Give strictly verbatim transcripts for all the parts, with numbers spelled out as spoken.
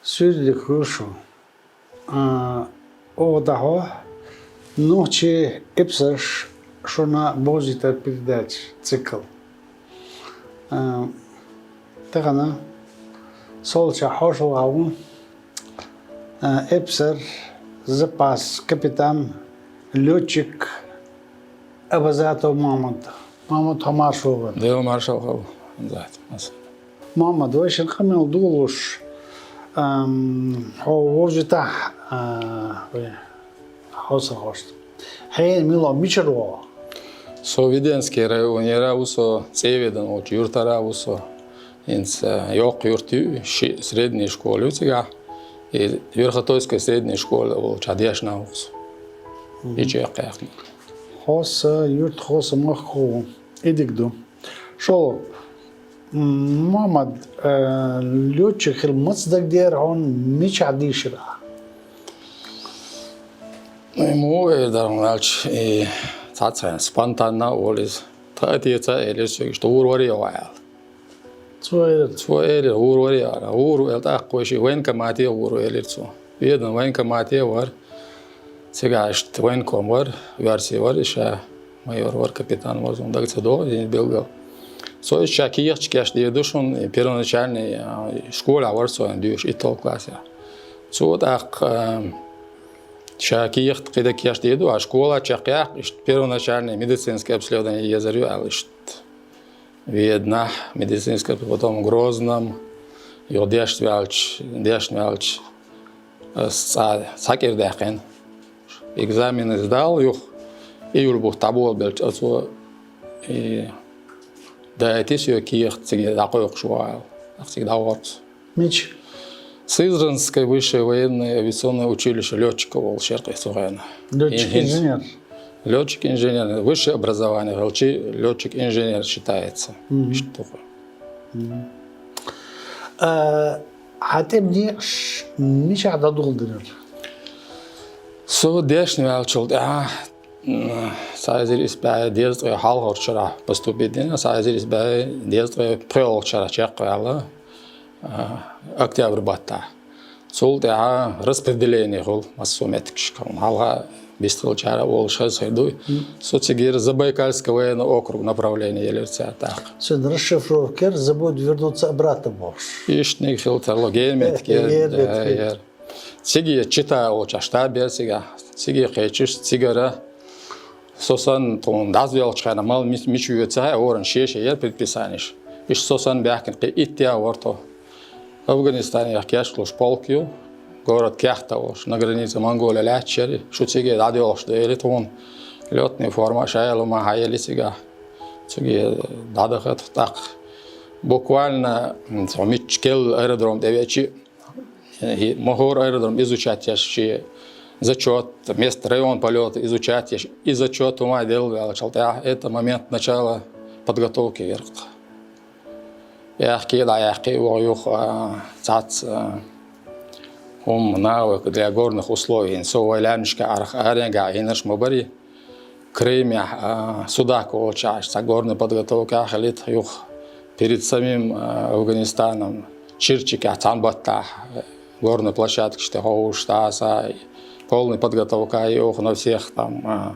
Суьйредиг хуьлда шун. А, оха дӀахьо «Нохчийн эпсараш» шуна бовзийтар передача цикл. А, тахан со хьош волаш ва, а, эпсар, запас капитан, лётчик Абазатов Мохьмад. Мохьмад, хьо марша воагӀалва. Даьла маршалла хуьлда, Абазатов. Мохьмад, вай шун къамаьл долаш, ам, хьо вовзийтахь, а, вай хьовсархошта. Хьо мила ва, мичара ва? Со Веденский районера ва со, ЦӀе-Ведан олча юртара ва со. ХӀинца, а, йоккха юрт ю, ши средний школа ю цигахь. И Верхотойская средняя школа олчахь дешна ва со. Мгм. И чекхъяьккхина. Хьо са юрт, хьо са мохк ва, и дика ду. ШоллагӀа, м, Мохьмад, э, лётчик хила маца дагадеара хьуна, мичахь дийшира? Ай, муха эр дара хьуна аьлча, и цхьацца спонтанно а волу иза. Тхан отеца элира соьга, иштта гӀур вара а вай аьлла. Цо элира? Цо элира, гӀур вара а вара. ГӀур ву аьлла, тӀаккха вай ши военкомате гӀур ву элира цо. Ведан военкомате вара. Цигахь иштта военком вара, оьрси вара, и ша майор вара, капитан вара, зун дага ца догӀу, иза билггал. Со иштта ша кехаташ кечдийр ду шуна, и первоначальный, а, школехь вара со, дуьйш итталгӀа классехь. Цо тӀаккха, а, ша кехат кхидӀа кечдийр ду, а школа чекхъяккха, иштта первоначальный медицинское обследование езар ю аьлла иштта. Веданахь, медицинское, потом Грозном, юха дешна ваьлча, дешна ваьлча, ас цкъа, цхьа кӀира даьккхина. Экзамены сдал юха, июль бутт дӀаболабелча, оцо и дайтина соьга кехат, цига дӀакхойкхуш ву аьлла. Ахь цига дӀавахара со. Мича? Сызранское высшее военное авиационное училище лётчиков олуш яра-кх цу хенахь. Лётчик-инженер? Лётчик-инженер. Высшее образование хилча, лётчик-инженер считается. Мгм. Иштта ду-кх. Мгм. А, хьан тӀеман некъаш мичахь дӀадоладелира? Со дешна ваьллачул тӀаьхьа, м, цхьа эзар исс бӀе дезткъе хьалхарчу шарахь поступить дина, цхьа эзар исс бӀе дезткъе пхоьалгӀачу шарахь чекхваьлла, а, октябрь баттахь. Цул тӀаьхьа распределение хуьлу массо а меттигашка. Хьалха бистхилчара а волуш хаза хир ду. Мгм. Со цигара Забайкальский военный округ направление елира цара тӀаккха. Цуьнан расшифровка яра: «Забудь вернуться обратно» бохуш. Иштаниг хила тарло, герметик яра. Герметик. Да, яра. Цига чита олучохь штаб яра цигахь. Цига кхечуш, цигара со санна тхуна дӀасадоьлхучу хенахь мала мича, мича воьду ца хаьа, хӀоранна шен-шен яра предписанеш. Иштта со санна баьхкина кхин итт яа вара тхо. Афганистанехь кечлуш полк ю, город Кяхта олуш, на границе Монголия лаьтташ яра, шу цига дӀадоьлхуш ду элира тхуна. Лётная форма а, шайла хӀума а хьаелира цигахь. Цига дӀадахара тхо тӀаккха. Буквально, м, цхьа мичча керла аэродром тӀе веача, и МохӀор аэродром изучать еш, шен зачёт, место, район полёта изучать еш, и зачёт хӀума а делла ваьллачул тӀаьхьа, это момент начала подготовки яра-кх. Яьхкий, дӀаяьхкий ву юха, а, цхьацца, а, хӀума, навык для горных условий. Со вай лаьмнашкахь арахь, аренгахь Ӏийнарш ма барий. Крымехь, а, Судак олучохь цхьа горная подготовка а хилира юха. Перед самим, а, Афганистаном Черчикехь цхьана баттахь, а, горная площадкаш тӀе хьовсуш, дӀаса, полная подготовка а йоху на всех там, а,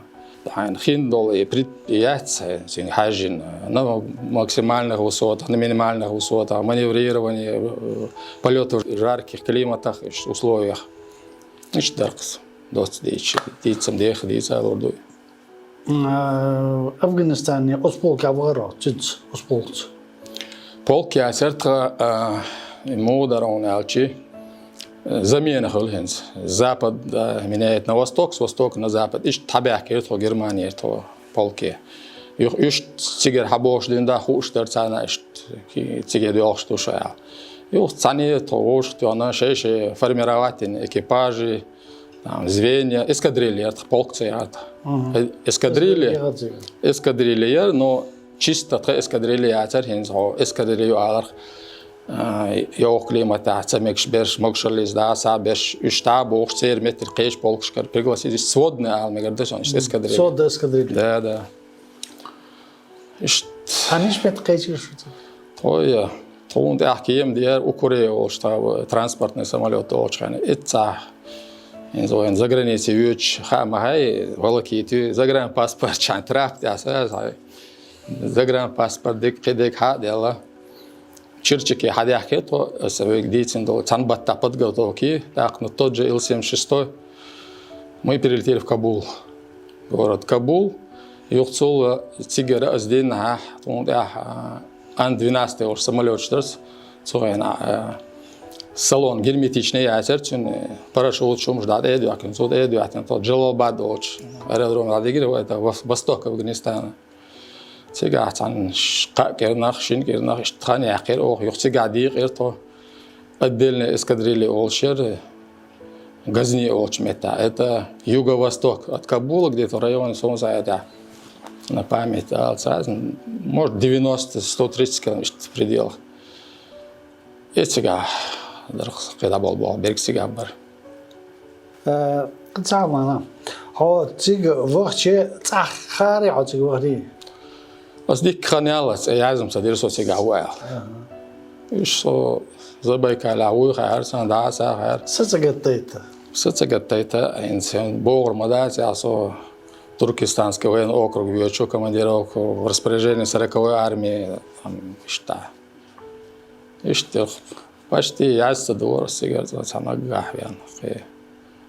хьайна хин долу и пред-, и яц, цуьнга хьаьжжина, но максимальных высотах, на минимальных высотах, маневрирование, э, полёты в жарких климатах, условиях. Иштта дара-кх со, доцца дийцича, дийцам деха дийца а лур дуй. М, а, Афганистане оцу полкехь вахара хьо, цуьнца, оцу полкца? Полк яцара тхан, а, муха дара хьуна аьлча, замена хуьлу хӀинца. Запад, а, меняет на восток, с востока на запад. Иштта хьабаьхкира тхо Германера тхо полке. Юха уьш цигара хьабохуш дина да хууш дара царна, иштта ки-, цига доьлхуш ду шу аьлла. Юха цхьаьна тхо вовшахтоьхна, шай-шай формировать дина экипажи, там, звенья, эскадрилья яр тха, полк ца яр тха. Мгм. Э, эскадрилья, эскадрилья яр, но чисто тха эскадрилья яцар, хӀинца хьо эскадрилья ю аларх, а, йоккха климатехь ца мегаш берш, могашаллица дӀасахьа берш, уьш дӀа а бохуш, церан меттиг кхечу полкашкара пригласить, сводный ала мегар ду шуна, эскадрилья. Сводный эскадрилья. Да, да. Иштта. Хьаниш метта кхечира шу цу? Тхо я, тхуна тӀехь кема деара Укуре олуш тха транспортный самолёт долчу хенахь. Иццахь, хӀинца вайна загранице йоьдуш хаа ма хай, волокиту, загранпаспорт чан трап тӀехь са, загранпаспорт дика, кхидерг хьа а делла. Черчике хьадаьхкира тхо, аса вайга дийцина долу, цхьана баттахь подготовки, тӀаккха на тот же Ил семьдесят шестой мы прилетели в Кабул. Город Кабул. Юха цул цигара аса дийнахьа, тхуна тӀехь, а, Ан двенадцатый олуш самолёташ дара, цу хенахь, а, салон герметичный яцара, цуьнан парашют, шумаш дӀа тӀе а доьхкина, цу тӀе а доьхкина, тхо Джалалабад олучу аэродром дӀадигира вай, это вос-, восток Афганистана. Цигахь цхьана ш-, кхаа кӀирнах, шина кӀирнах, иштта хан яьккхира оха, юха цигахь дийкъира тхо. Отдельная эскадрилья олуш яра, Газни олучу меттехь. Это юго-восток от Кабула, где-то район, сон саьтехь, на память ала ца, может, девяносто, сто тридцать километров в пределах. И цигахь дара кхидӀа болу боху, берг цигахь бара. Э, цхьа мана. Хьо цига вахче цӀахь хари хьо цига вахри? Ас дикка хан яла, цӀе язма ца дира со цига ву аьлла. Аха. Уьш со Забайкалехь вуй хаьара, сан дӀа а ца хаьара. Са ца гаттайта? Са ца гаттайта, ин сен богӀур ма дац, я со Туркестанский военный округ вечу, командировку в распоряжении сороковой армии, там, иштта. Иштта, почти яз ца дора, сигар цӀа ца наггахь вен. Кхе.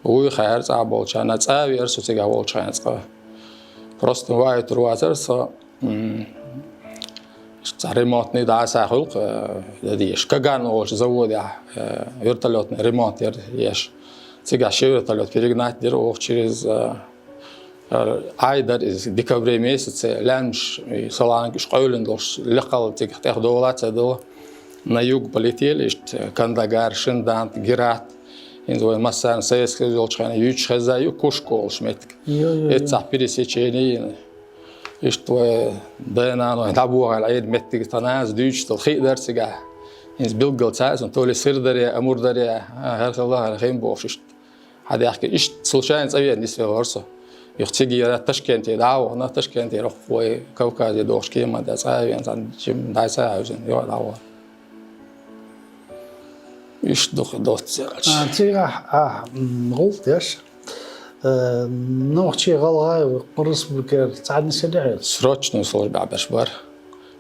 Вуй хаьара цӀа болчарна, цӀа а веара со цига волчу хенахь цкъа. Просто ваийтур вацара со, м, цхьа ремонтный дӀа а сахуьлу, э, дадеш. Каган олучу заводехь, э, вертолётный ремонт яра еш. Цигахь ши вертолёт перегнать дира оха через, э, Ӏай дара иза, декабре месяце лаьмнаш, и саланг уьш къевлина долуш, лекхал цигахь тӀехдовла а ца дала, на юг полетели, иштта Кандагар, Шиндант, Герат, хӀинца вай массарна Советский Союз йолчу хенахь юьйцуш хезна ю Кушка олуш меттиг. Йо, йо, йо. Эццахь пересечение йина. Иштта вай дай-наной дӀабохийла Ӏийна меттиг тханаза дуьйцуш дала хи а дара цигахь. ХӀинца билггал ца а, то ли Сырдаре, Амурдаре, а, хӀара хилла, хӀара хин бохуш иштта. Хьадаьхкина, иштта случайно цӀа веана нисвелла вара со. Юха цига яра Ташкенте дӀа а вахана, Ташкентера вай Кавказе дохуш кеман тӀе цӀа а веана, цхьана жим дӀа а ца а хьаьвзина, йо, дӀа а вахана. Иштта дукха доцца яьлча. А, цигахь, а, м, гӀуллакх деш, э, нохчий, гӀалгӀай, республикера цхьаьна нисделла хьо? Срочная служба беш бара.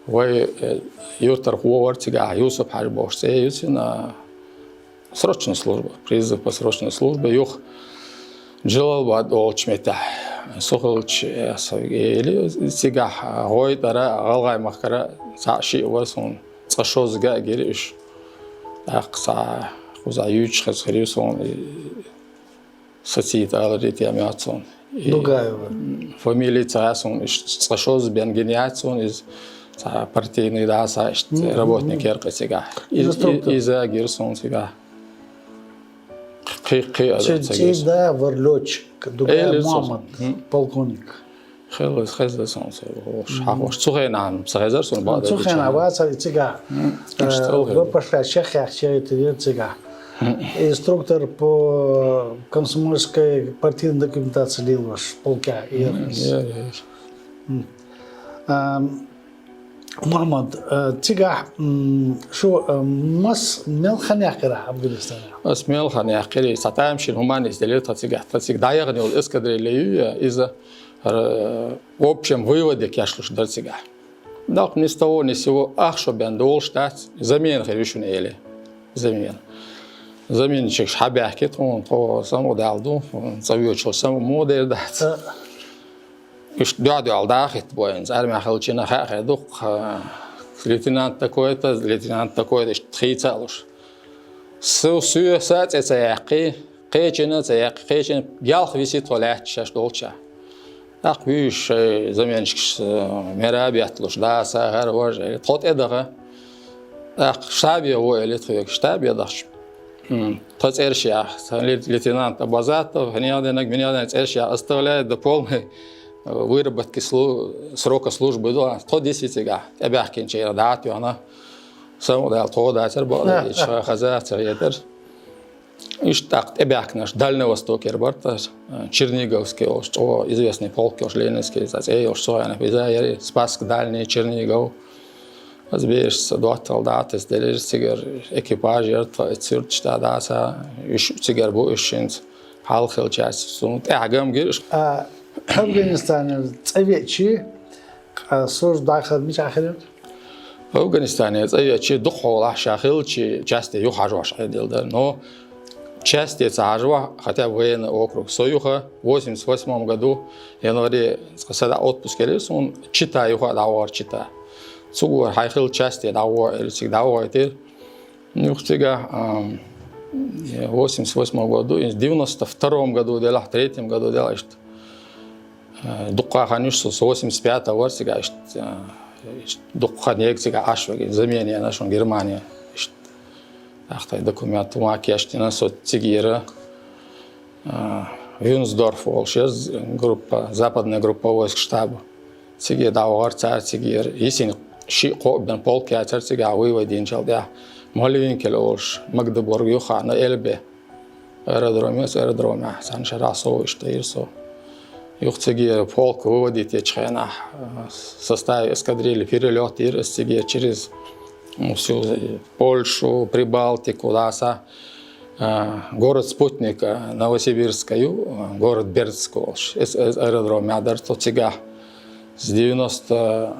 Вай, э, юьртара вогӀура цигахь, Юсуп-Хьаьжа бохуш цӀе ю цуьнан, а, Срочная служба, призыв по срочной службе, юха Джалалабад олучу меттехь со хилча, э, со эли, цигахь, а, гӀой тӀара, гӀалгӀай махкара цхьаъ шиъ вара суна, цкъа шозза ган а гира уьш. ТӀаккха цхьа кхузахь юьйцуш хеза хир ю суна, и Сацита аларий тема яц суна. И Дугаева. Фамилия ца хаьа суна, иштта цкъа шозза бен гина яц суна, иза цхьа партийный дӀа а схьа, иштта Мгм. работник яра кхин цигахь. Из-, Инструктор. И-, иза гира суна цигахь. Кхи-, кхи а Цуьнан ца гира цӀий суна. Да вара лётчик, Дугаев Элира со. Мухьаммад, Мгм. полковник. Хила, хеза сан ца вохуш, Мгм. хьахош. Цу хенахь ца хезар суна Ну, бада цу хенахь вацара и цигахь, Мгм. э, Иштта ца хезар. В П Ш чехьяхча итирира цигахь. Мгм. Инструктор по комсомольской партийной документации лелош, полкехь Мгм. ехаш. Я, я, я. М. Ам, Мухьаммад, э, цигахь, м, шу, э, мас мел хан яьккхира Афганистанехь? Ас мел хан яьккхира, цхьа тамашийна хӀуманна иза делира тхан цигахь, тхан цига дӀаяхана йолу эскадрилья ю, иза, э, в общем выводе кечлуш дара цигахь. Даккха ни с того, ни с сего, ах шо бен долуш дац, замена хир ю шуна, эли. Замена. Заменщикаш хьабаьхкира тхуна, тхо самукъадала ду, цӀа воьдуш самукъа муха дер дац. А. Иштта дуьхь-дуьхьал дахийтта бо хӀинца, армехь хилча хаа хир ду-кх, лейтенант такой-то, лейтенант такой-то, иштта хийца а луш. Со, соьца а цӀе ца яьккхи, кхечанна а ца яьккхи, кхечанна ялх висий тхо лаьтташ шаьш долчохь. ТӀаккха вуьйш шайн заменщикаш, э, мера а бетталуш, да, са, хӀара, важа, тхо тӀе даха. ТӀаккха штабе гӀо, эли тхоьга, штабе дахча. М, тха цӀераш яха, сан ле-, лейтенант Абазатов, хӀинех денаг, минех денаг цӀераш яха, оставляет до полной, э, выработки слу-, срока службы, ду, тхо дисий цигахь, тӀебаьхкинчеран дӀа а тоьхна. Сан а даьлла тхо дацар, бакъда, иш хаза ца хетар. Иштта тӀаккха тӀебаьхкинарш Дальний Востокера бара, э, Черниговский йолуш, чӀогӀа известный полк йолуш, Ленинский, цӀа цӀе йолуш, цу хенахь иза яра, Спасск Дальний, Чернигов. Аса берашца доттагӀалла дӀа а тесна делира, цигара экипаж яра, тхо и цуьрташ тӀе дӀаса, уьш цигара бу, уьш хӀинца хьалха хилчаьрца, суна тӀаьхьа гам гира. А Афганистанера цӀа веача, а, служба дӀахар мичахь хилира? Афганистанера цӀа веача, дукха хьолахь ша хиллачу часте юха хьажош Ӏедал дара. Но часте ца хьажа, хотя бы военный округ. Со юха восемьдесят восьмом году январе цкъа сада отпуск елира суна, Чита юха а дӀавахара, Чита. Цугара хьайн хилла часте дӀавахара, цига дӀавахийтира. Юха цигахь, ам, восемьдесят восьмом году, и девяносто втором году делахь, третьем году делахь, иштта, э, дуккха хан ю со, со восемьдесят пятого вара цигахь, иштта, э, иштта дуккха хан егна цигахь Ӏаш вега, замена йина шуна Германе, иштта. ТӀаккха тхайн документ хӀума кечдина, со цигара, а, Вюнсдорф волуш яра группа, западная группа войск штаба. Цига дӀавахара цара, цигара йисина шиъ-кхоъ бен полк яцара цигахь вывод йинчул тӀаьхьа. Мольвинкель олуш, Магдебург юххехь, на Эльбе аэродром яра, аэродромехь цхьана шарахь со иштта йира со. Юха цигара полк выводить ечу хенахь, а, в составе эскадрильи перелёт йира аса цигара через, ну, всю Польшу, Прибалтику, даса, а, город-спутник, а, Новосибирска ю, а, город Бердск олуш. Эс-, эс-, аэродромехь дара тхо цигахь с девяносто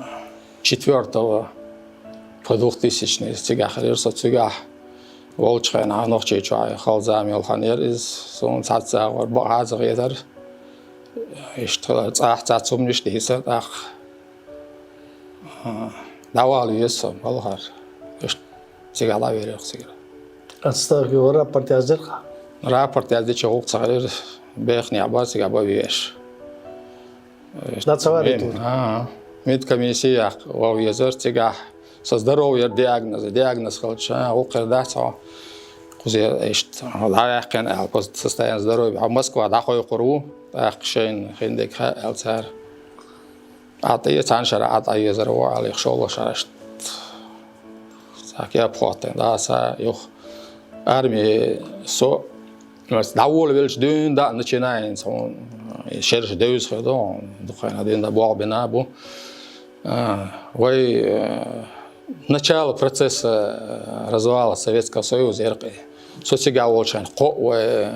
четвёртого по двухтысячный, цигахь хилира со цигахь. Волчу хенахь Нохчийчохь хала зама йолу хан яра иза, суна цхьацца агӀор бакъ хьаьза хетара. Иштта цӀахь цхьацца хӀуманаш дийцира тӀаккха. А, дӀавала веза со, балхара. Иштта цигахь дӀавелира цигара. Отставка юха рапорт яздира-кх? Рапорт яздича гӀуллакх ца хилира, бехнехь бара цигахь бан везаш. Да, ца варийта ву. Ага. Медкомиссия ван везара цигахь. Со здоровье диагноз, диагноз хилча, а, гӀуллакх хир дац хьо. Кхузера иштта дӀаваьккхина аьлла, по состоянию здоровья. Хьо Москва дӀакхойкхур ву, тӀаккха шайна хиндерг хаьа аьлла цара. Ӏа тӀе цхьана шарахь Ӏа дӀавезар ву аьлла, шолгӀа шарахь иштта. Цхьа кеп хӀоттийна, да, сан юха арми со, дӀаволавелча дуьйна даа начинается, хьуна, и шераш девза хир ду, дукха хенахь дуьйна даа болх бина бу. А, вай, э, начало процесса, э, развала Советского Союза яра-кх и. Со цигахь волчу хенахь кхоъ вай, э,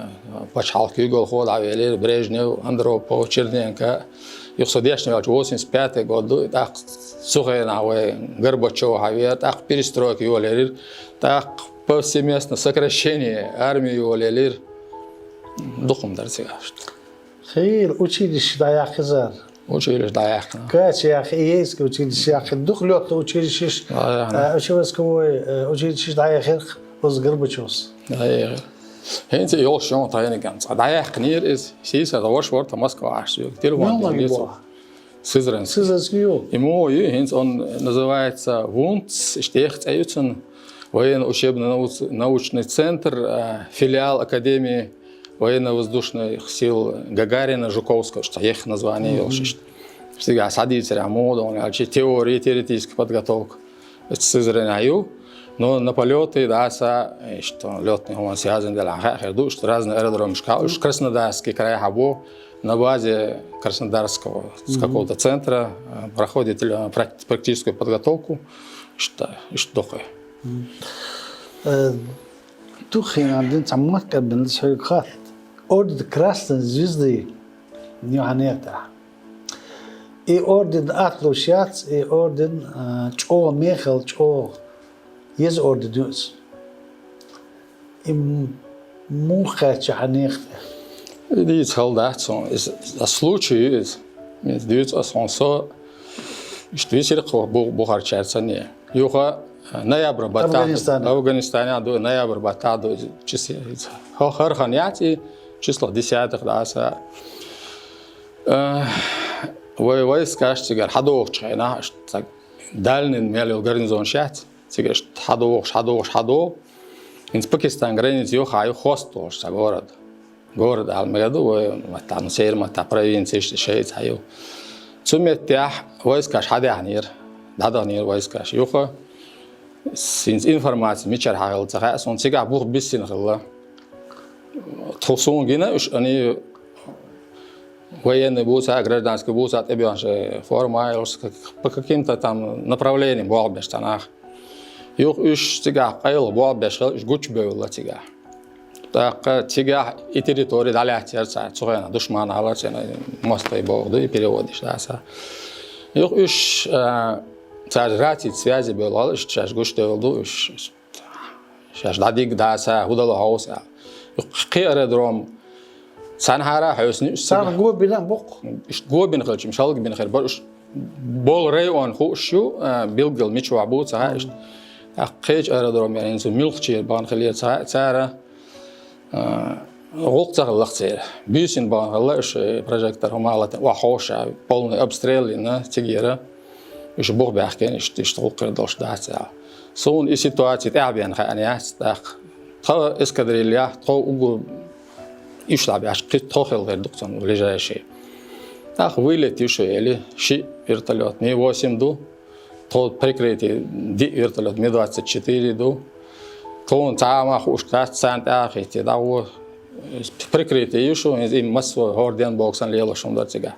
пачхьалкх куьйгалхо дӀавелира, Брежнев, Андропов, Черненко. Юха со дешна ваьлча восемьдесят пятый год ду, и тӀаккха цу хенахь вай Горбачев хьавеара, тӀаккха перестройка йолаелира, тӀаккха повсеместно сокращение армии йолаелира. Дукха хӀума дара цигахь. Хийла, училище дӀаяьккхира. Училище дӀаяьккхина. Кача яьккхи, и Ейский училище яьккхира. Дукха лётный училищеш, дӀаяьккхина. А, общевойсковой, э, училищеш дӀаяьхира-кх оцу Горбачевс. ДӀаяьхира. ХӀинца и йолуш йолу тайниган цкъа дӀаяьккхинера иза. Сийсара ваша вара тхан Москва Ӏаш соьга. Телефон Мелла дийцира. Сызрань. Сызранский ю. И муха ю, хӀинца он называется вунц, иштта цӀе ю цуьнан, военно-учебно-науц-, научный центр, а, филиал Академии военно-воздушных сил Гагарина, Жуковского, иштта еха название йолуш иштта. Цигахь схьадийцарехь муха ду аьлча, теория, теоретическая подготовка. Иштта Сызранехь ю. Но на полёты, да, сан, иштта лётный хӀуманаш связан делахь хаьа хир ду, иштта разные аэродромашкахь, уьш Краснодарский край хьан бу, на базе Краснодарского с какого-то центра, э, проходит, э, прак-, практическую подготовку. Иштта, иштта дукха. Э, дукха хенахь дина цхьа мотт кӀарбина аса хьоьга хатта. Орден Красной Звезды ю хьан некъа тӀехь. И орден атта луш яц, и орден, а, чӀогӀа мехала, чӀогӀа еза орден ю иза. И м-, муха кхаьчча хьан некъа тӀе? И дийца хала дац хьуна. Иза, иза случай ю иза. Иза дуьйцу аса хьуна со. Иштта висира-кх бу-, бухарчаьрца санна. Юха, а, ноябрь баттахь. Афганистанехь. Афганистанехь ду, ноябрь баттахь ду иза. Чис-, иза. Хо-, хӀара хан яц и, числах десятых даса. Э, вай войскаш цигара хьадогӀучу хенахь, аш ца-, дальний мел йолу гарнизонаш яц, цигара аш хьадогӀуш, хьадогӀуш, хьадогӀу. ХӀинца Пакистан граница юха ю хост волуш цхьа город. Город ала мегар ду вай маттахь, ну, церан маттахь провинцеш шайца ю. Цу меттехь войскаш хьадехнера, дӀадахнера войскаш. Юха хӀинца информаци мичара хьахилла ца хаьа суна, цигахь бух биссина хилла. Тхо суна гина уьш, они военный буца, гражданский буца тӀебоьхна форма а йолуш, по каким-то там направлениям болх беш цхьа нах. Юха уьш цигахь къайлаха болх беш хилла, уьш гучубевлла цигахь. ТӀаккха цигахь и территори дӀалаьцнера цара, цу хенахь душман алар церан, мостагӀий боху ду и переводаш даса. Юха уьш, а, цара рацийца связи бевлла, иштта шаьш гучудевлла ду уьш. Шаьш дӀадигга даса, хӀун дало хьовса аьлла. Юха кхин аэродром цхьанхьара а хьоьсина уьш цигахь. Царна го бина боккху? Иштта го бина хилча, шалга бина хир бара уьш. Болу район хууш ю, а, билггал мичахь бу ца хаьа иштта. ТӀаккха кхечу аэродромера хӀинца муьлххачера бахана хилира ца хаьа цара, а, гӀуллакх ца хилла церан. Буьйсина бахана хилла уьш, э, прожектор хӀума а латийна, охьаховша, полный обстрел йина цигера. Уьш бух баьхкина, иштта, иштта гӀуллакх хир долуш дац аьлла. Суна и ситуаци тӀаьхьа бен хаьа яц, тӀаккха тхан эскадрилья, тхо угу уьш дӀабаьхча, кхин тхо хила хир ду-кх цунна ближайший. ТӀаккха вылет ю шу, эли, шиъ вертолёт, Ми восемь ду, тхо прикрытие, диъ вертолёт, Ми двадцать четыре ду. Тхуна цхьа а ма хууш дац, царна тӀаьхьа хӀиттий дӀагӀо. Прикрытие ю шу, иза и массо а хӀора денбоксан лелош хӀума дара цигахь.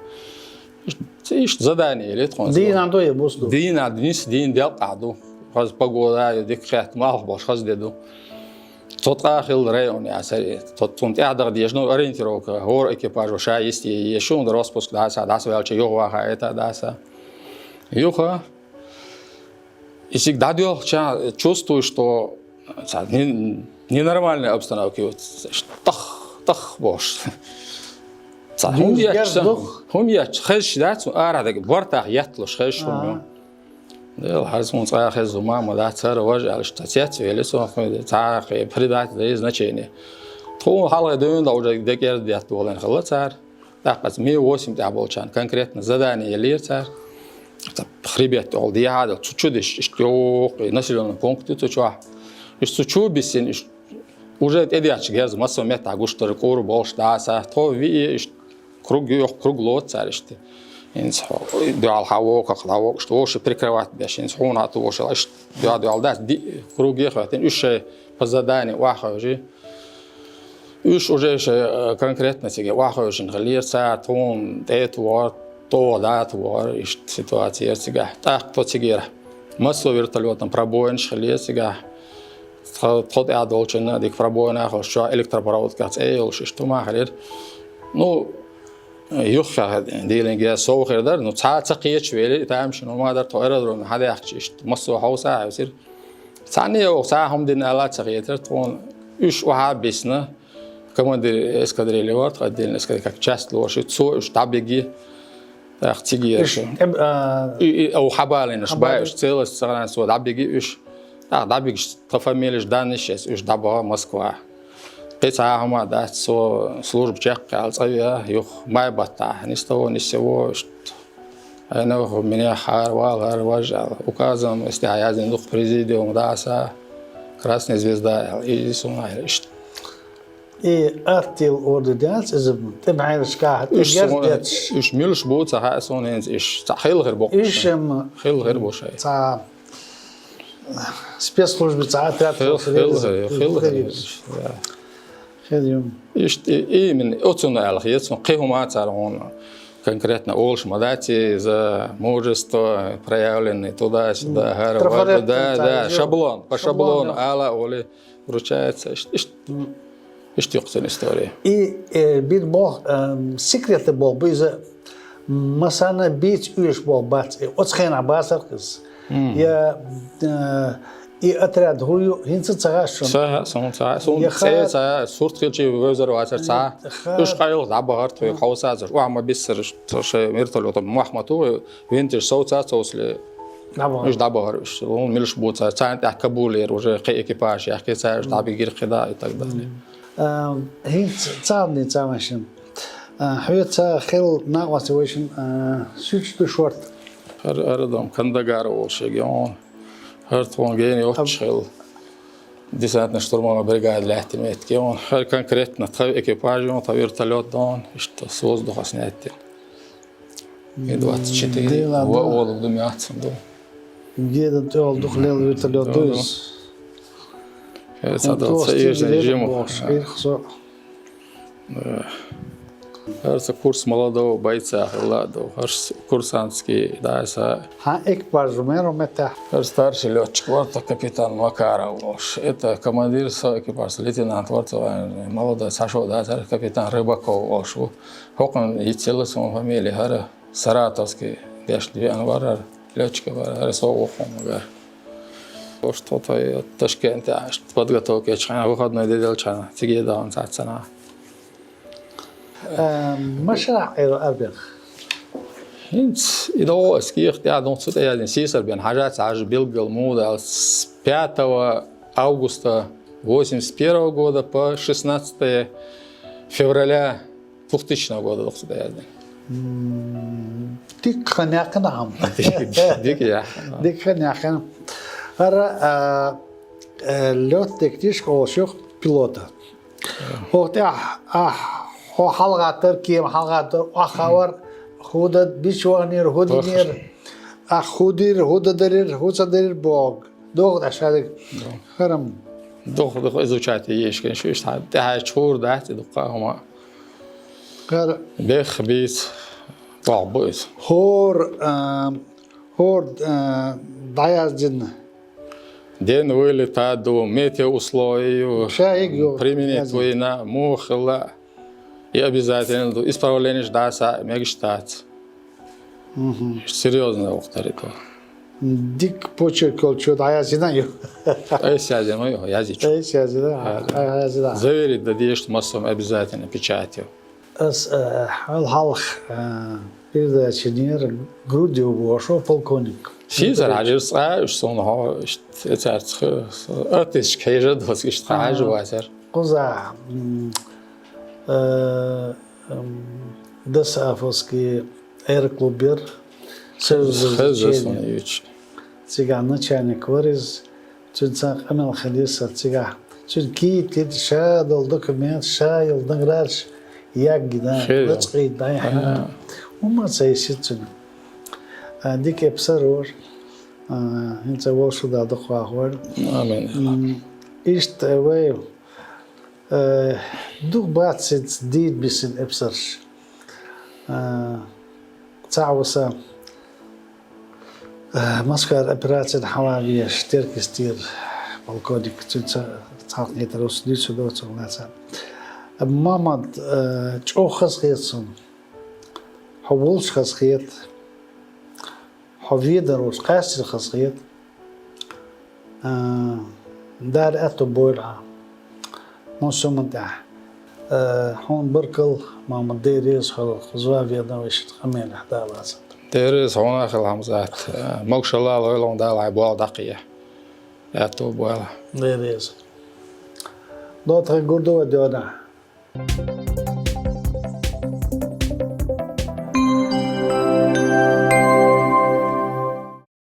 Иштта, иштта задание эли тхуна. Дийнахь ду я буса ду? Дийнахь, нийса дийна делкъахь ду. Хаза погода а ю, дика хетта, малх болуш хаза де ду. Цу тӀаккха хилла район яцара и. Цу, цунна тӀаьхьа даха дезаш, ну, ориентировка, хӀора экипажо ша йисте еза, шуна распуск дӀаса, дӀасаваьлча юхаваха это а дӀаса. Юха, и цига дӀадоьлхуча, чувствую, что цхьа не-, ненормальная обстановка ю, тах, тах бохуш. Цхьа хӀума етташ, хӀума етташ, хезаш дац, арахь дага бортах етталуш хезаш хӀума ю. Дела, хьажа, хьуна цкъа а хезна хӀума а ма дац, цара важа аьлла, иштта цецвели со, цхьа а кхин предать дай значение. Тхуна хьалхе дуьйна дан уже декӀерда детта волийна хилла цара. ТӀаккха Ми восемь тӀехь болчарна конкретно задание еллера цара. Цхьа хребет тӀехула дехьа а даьлла, цу чу деш, иштта йоккха населённый пункт ю цу чохь. Иштта цу чу биссина, иштта уже тӀедетташ герз массо а меттахь гуш дара, кӀур болуш дӀаса. Тхо виъе, иштта круг ю, круг лоцу цара иштта. ХӀинца хьо, дуьхьал хьан вокхах, дӀавокхуш, вовши прикрывать беш, хӀинца хьуна хьан ту вовши, иштта дуьхьал-дуьхьал дац, диъ круге а хӀоьттина, уьш шайн по заданию охьахевши. Уьш уже шайн, э, конкретно цига охьахевшина хилира, цара тхуна тӀе а тухара, тӀе а тухара, иштта ситуация яра цигахь. ТӀаккха тхо цигара массо а вертолётан пробоинаш хилира цигахь. Тхо, тхо тӀаьхьа долчунна дика пробоина а хилла, чохь электропроводках цӀе а йолуш, иштта хӀума а хилира. Ну, юххехь дилинге сов хир дара, ну, цхьа а ца кхеташ велира, и тамашийна хӀума а дара, тхо аэродроме хьадаьхкича, иштта массо а хьовса а хьовсира. Цхьанне а ваха, цхьа а хӀума дина аьлла а ца хетара тхуна. Уьш охьа а биссина, командир эскадрильи вара тхан, отдельный эскадриль, как часть лоруш, цо уьш дӀабиги, тӀаккха цигера. Уьш, эм, а, и, и, охьа хьабалийна уьш, хьабалийна. Бай уьш, целость сохранить, цо дӀабиги уьш. ТӀаккха дӀабигаш тхан фамилеш даннаш эца, уьш дӀабаха Москва. Кхин цхьа а хӀума а дац, со служба чекхъяьлла цӀа веа, юха май баттахь, ни с того ни с сего, иштта. Айнах, минех хьара вала, хьара важа аьлла. Указом, эс тӀехь яздина ду-кх президиум дӀаса, Красная звезда аьлла, и суна аьлла иштта. И Аттил орден дац иза, тӀебхьаьрчахь, уьш тӀегерз суна, детташ. Уьш муьлш бу ца хаьа суна хӀинца, уьш цхьа хила хир бу-кх. Уьш, эм, хила хир бу шайн. Цхьа спецслужби цхьа отряд хила, хила, хила, хила хир, хила хир, да. Хир ю. Иштта и-, именно оцунна аьлла хета суна, кхин хӀума а цара хьуна конкретно олуш ма дац, и за мужество проявленное туда-сюда, хӀара, трафарет, важа, да, цара да, шаблон, по шаблону, шаблону да. Ала а олий, вручается, ишт-, ишт-, ишт юкъа цуьнан история. И, э, бир боху, эм, секрет боху, бу иза массарна а бийца оьшуш боху бац, э, оцу хенахь бацара-кх иза. Мгм. Я, э, и отряд хӀун ю, хӀинца а ца хаьа шуна? Ца хаьа суна, ца хаьа. Суна цӀе ца хаьа, сурт хилчий вевзар вацара ца хаьа. Уьш къайлаха дӀабахара тхоьга хьовсацарш. Охьа ма биссара, со шайн вертолётан мохь ма ту, винташ совца а совцале. ДӀабахара. Уьш дӀабахара уьш. Хьуна милаш бу цара. Царна тӀехь Кабулера уже кхин экипаж яхкий цара, уьш дӀабигира кхидӀа и так далее. Мгм. А, хӀинца цхьа а дийца вайшимма. А, хьоьца хилла накъостий вайшимма, а, суьрташ ду шорта? ХӀара, хӀара дом Кандагар волуш шега йогӀу. ХӀара тхуна гена йоццуш хилла. Десантно-штурмовая бригада лаьттина меттиг я хьона. ХӀара конкретно тха экипаж я хьона, тха вертолёт да хьона, иштта с воздуха снять. Ми двадцать четыре, Дела, ва да. Олуг ду мятцам ду. Гедан тӀехула дукха лела вертолёт ду иза. Э, ца Хьона дал тохаш ца ца ирсан дирек жиму. Бохуш, ирх со. Э. ХӀара са курс молодого бойца хилла а ду. ХӀара с-, курсантский, да, са. Хьан экипаж мер у меттехь? ХӀара старший лётчик вар тха, капитан Макаров волуш. Это командир со экипаж, лейтенант вар тха, молодой, цхьа шо дац, хӀара капитан Рыбаков волуш ву. ХӀокхунна йицъелла суна фамилия, хӀара Саратовский дешна веана вар хӀара, лётчик вар хӀара, со ву хьуна гар. Ош тхо тхо Ташкенте аьшта подготовка ечхьана, выходной де делчхьана, циге дахана цхьацца нах. Э, машарахь Ӏер арбех? ХӀинца и догӀу ас кехат тӀехь донца тӀеяздина, сийсара бен хьажац, хьажа билггал муха дац. С пятого августа восемьдесят первого года по шестнадцатое февраля двухтысячного года дукха ца даяздина. М, дика хан яьккхина хьама. Дика, дика яьккхина. Дика хан яьккхина. ХӀара, а, э, лётный книжка олуш ю пилота. ХӀокху тӀехь ахь хьо хьалагӀаттар, кема хьалагӀаттар, охьахавар, хӀун дан, бича ваханера, хӀун динера, ахь хӀун дира, хӀун дан дарира, хӀун ца дарира бохург. ДогӀу тӀехь шадерг. Да. ХӀара-м. ДогӀу, догӀу изучать е еш, конечно, иштта тӀехьа чура дац и дуккха а хӀума. ХӀара. Бех бийца, тӀехь бу иза. ХӀора, а, хӀора, а, дӀаяздина. День вылета ду, метеоусловия ю, ша хӀиг ю, применить яздина. Вайна, муха хилла. И обязательно ду. Исправленеш дӀаса мегаш дац. Мгм. Серьёзно вахтар и то. Дик почерк йолчу дӀаяздина ю. Айса яздина ю, яздичу. Айса яздина, яздина. Заверить да деш массом обязательно печатью. Ас, э, хьал хьалха, э, передача нера Грудев бошо полковник. Сийсара хьажир цкъа, уьш суна хьо, ишт, эцарца х-, артистчка хьежа доск, ишт хьажа вацар. Кхуза, м, э, м, Досаафовский аэроклуб яр, Союз развлечений. Хеза суна юьйцу. Цигахь начальник вар иза, цуьнца къамел хилира сан цигахь. Цуьнан кийта ша долу документ, ша йолу наградаш яггина, лачкъийна дӀаяхьна. ХӀумма а ца йисина цуьнан. А, дика эпсар вара. А, хӀинца вовшах Дала дукха вахавойла. Амин. М, иштта вай Э, дукха бац хӀинца дийна бисина эпсарш. Э, цхьаъ ву сан, э, Москвара операцина хьала везаш, теркйистера полковник, цуьнца цхьалкхетар ву сан, дуьйцур доцург лаьцна. Мамад, э, чӀогӀа хазахета суна. Хьо волуш хазахета. Хьо ведар волуш къаьстина хазахета. А, Дала аьтто бойла хьан. Муьлхха хӀуманна тӀехь. А, хьуна баркалла, Мамад, Дела реза хуьлда, кхуза ван веана вайшинна къамелехь Дала лацар. Дела реза хьуна а хуьлда, Хьамзат. А, могушалла а лойла хьуна Дала хьайн болх дӀакхехьа. Аьтто бойла. Дела реза. До тхан гур ду вай доьнахь.